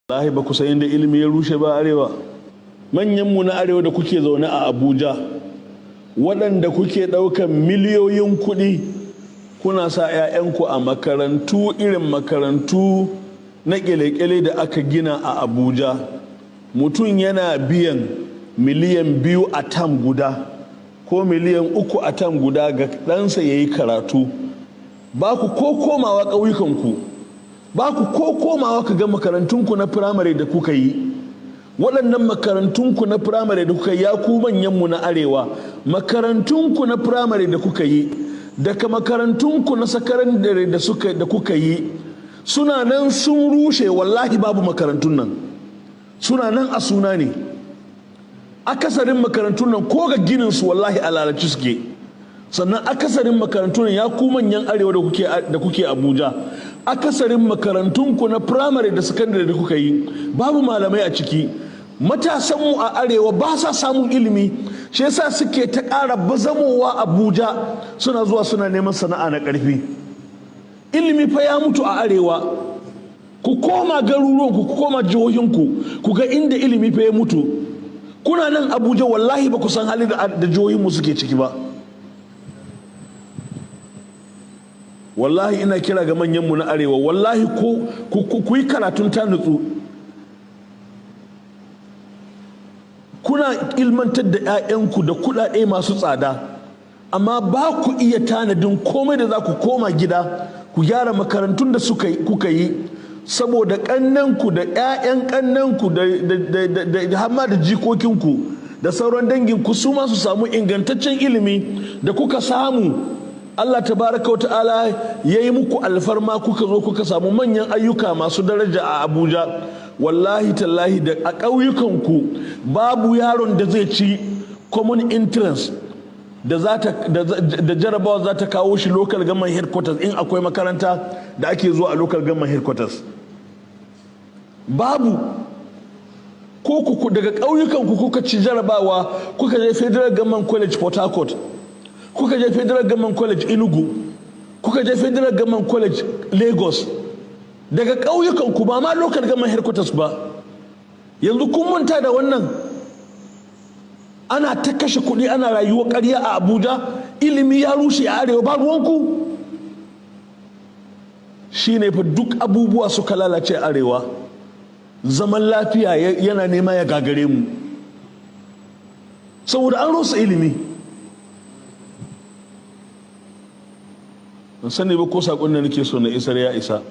Wallahi ba ku san inda ilimi ya rushe ba arewa. Manyanmu na arewa da kuke zaune a Abuja, waɗanda kuke ɗaukan miliyoyin kuɗi kuna sa 'ya'yanku a makarantu, irin makarantu na ƙyale-ƙyale da aka gina a Abuja, mutum yana biyan miliyan 2 a term guda ko miliyan 3 a term guda ga ɗansa ya yi karatu. Ba ku ko komawa ƙauyukanku, ba ku ko komawa ka ga makarantunku na firamare da kuka yi. Waɗannan makarantunku na firamare da kuka yi, ya ku manyanmu na arewa, makarantunku na firamare da kuka yi, daga makarantunku na sakandare da kuka yi, suna nan sun rushe. Wallahi babu makarantun nan, suna nan a suna ne. Akasarin makarantun nan, ko ga ginin su, wallahi a lalace suke. Sannan akasarin makarantun nan, ya ku manyan arewa da kuke Abuja, akasarin makarantunku na firamare da sakandare da kuka yi, babu malamai a ciki. Matasanmu a arewa ba sa samun ilimi, shi yasa suke ta ƙara bazamowa Abuja, suna zuwa suna neman sana'a na ƙarfi. Ilimi fa ya mutu a arewa. Ku koma garuruwanku, ku koma jihohinku, ku ga inda ilimi fa ya mutu. Kuna nan Abuja, wallahi ba ku san halin da jihohinmu suke ciki ba. Wallahi ina kira ga manyanmu na arewa, wallahi ko ku yi karatun ta nutsu. Kuna ilmantar da 'ya'yanku da kuɗaɗe masu tsada, amma ba ku iya tanadin komai da za ku koma gida ku gyara makarantun da kuka yi, saboda ƙannenku da 'ya'yan ƙannenku da hamma da jikokinku da sauran danginku su ma su samu ingantaccen ilimi da kuka samu. Allah tabaraka ta'ala ya yi muku alfarma, kuka zo kuka samu manyan ayyuka masu daraja a Abuja. Wallahi tallahi, da a ƙauyukanku babu yaron da zai ci common entrance da jarabawa za ta kawo shi local government headquarters, in akwai makaranta da ake zuwa a local government headquarters. Babu. Ko ku daga ƙauyukanku kuka ci jarabawa, kuka je Federal Government College Port Harcourt, kuka je Federal Government College Enugu, kuka je Federal Government College Lagos, daga ƙauyukanku, ba ma local government headquarters ba. Yanzu kun manta da wannan. Ana ta kashe kuɗi, ana rayuwa ƙarya a Abuja. Ilimi ya rushe a arewa, ba ruwanku. Shi ne fa duk abubuwa suka lalace a arewa. Zaman lafiya yana nema ya gagare mu saboda an rusa ilimi. Ban sani ba ko saƙon da nake so na isar ya isa.